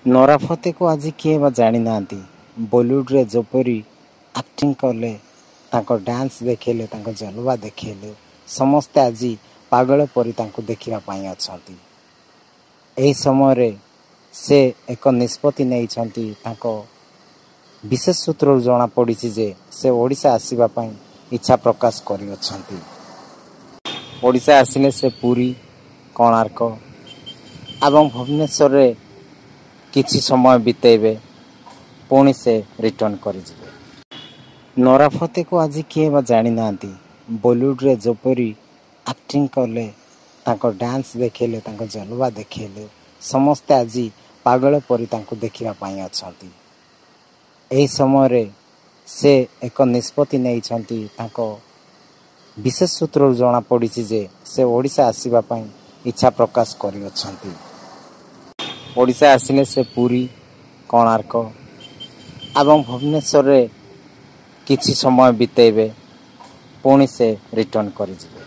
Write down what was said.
Nora ଫତେକୁ ଆଜି କିଏ ବା ଜାଣିନାହାନ୍ତି। ବଲିଉଡ଼ରେ ଯେପରି ଆକ୍ଟିଂ କଲେ, ତାଙ୍କ ଡ୍ୟାନ୍ସ ଦେଖେଇଲେ, ତାଙ୍କ ଜଲବା ଦେଖେଇଲେ, ସମସ୍ତେ ଆଜି ପାଗଳ ପରି ତାଙ୍କୁ ଦେଖିବା ପାଇଁ ଅଛନ୍ତି। ଏହି ସମୟରେ ସେ ଏକ ନିଷ୍ପତ୍ତି ନେଇଛନ୍ତି। ତାଙ୍କ ବିଶେଷ ସୂତ୍ରରୁ ଜଣାପଡ଼ିଛି ଯେ ସେ ଓଡ଼ିଶା ଆସିବା ପାଇଁ ଇଚ୍ଛା ପ୍ରକାଶ କରିଅଛନ୍ତି। ଓଡ଼ିଶା ଆସିଲେ ସେ ପୁରୀ, କୋଣାର୍କ ଏବଂ ଭୁବନେଶ୍ୱରରେ କିଛି ସମୟ ବିତେଇବେ, ପୁଣି ସେ ରିଟର୍ଣ୍ଣ କରିଯିବେ। ନୋରା ଫତେକୁ ଆଜି କିଏ ବା ଜାଣିନାହାନ୍ତି। ବଲିଉଡ଼ରେ ଯେପରି ଆକ୍ଟିଂ କଲେ, ତାଙ୍କ ଡ୍ୟାନ୍ସ ଦେଖେଇଲେ, ତାଙ୍କ ଜଲବା ଦେଖେଇଲେ, ସମସ୍ତେ ଆଜି ପାଗଳ ପରି ତାଙ୍କୁ ଦେଖିବା ପାଇଁ ଅଛନ୍ତି। ଏହି ସମୟରେ ସେ ଏକ ନିଷ୍ପତ୍ତି ନେଇଛନ୍ତି। ତାଙ୍କ ବିଶେଷ ସୂତ୍ରରୁ ଜଣାପଡ଼ିଛି ଯେ ସେ ଓଡ଼ିଶା ଆସିବା ପାଇଁ ଇଚ୍ଛା ପ୍ରକାଶ କରିଅଛନ୍ତି। ଓଡ଼ିଶା ଆସିଲେ ସେ ପୁରୀ, କୋଣାର୍କ ଏବଂ ଭୁବନେଶ୍ୱରରେ କିଛି ସମୟ ବିତେଇବେ, ପୁଣି ସେ ରିଟର୍ଣ୍ଣ କରିଯିବେ।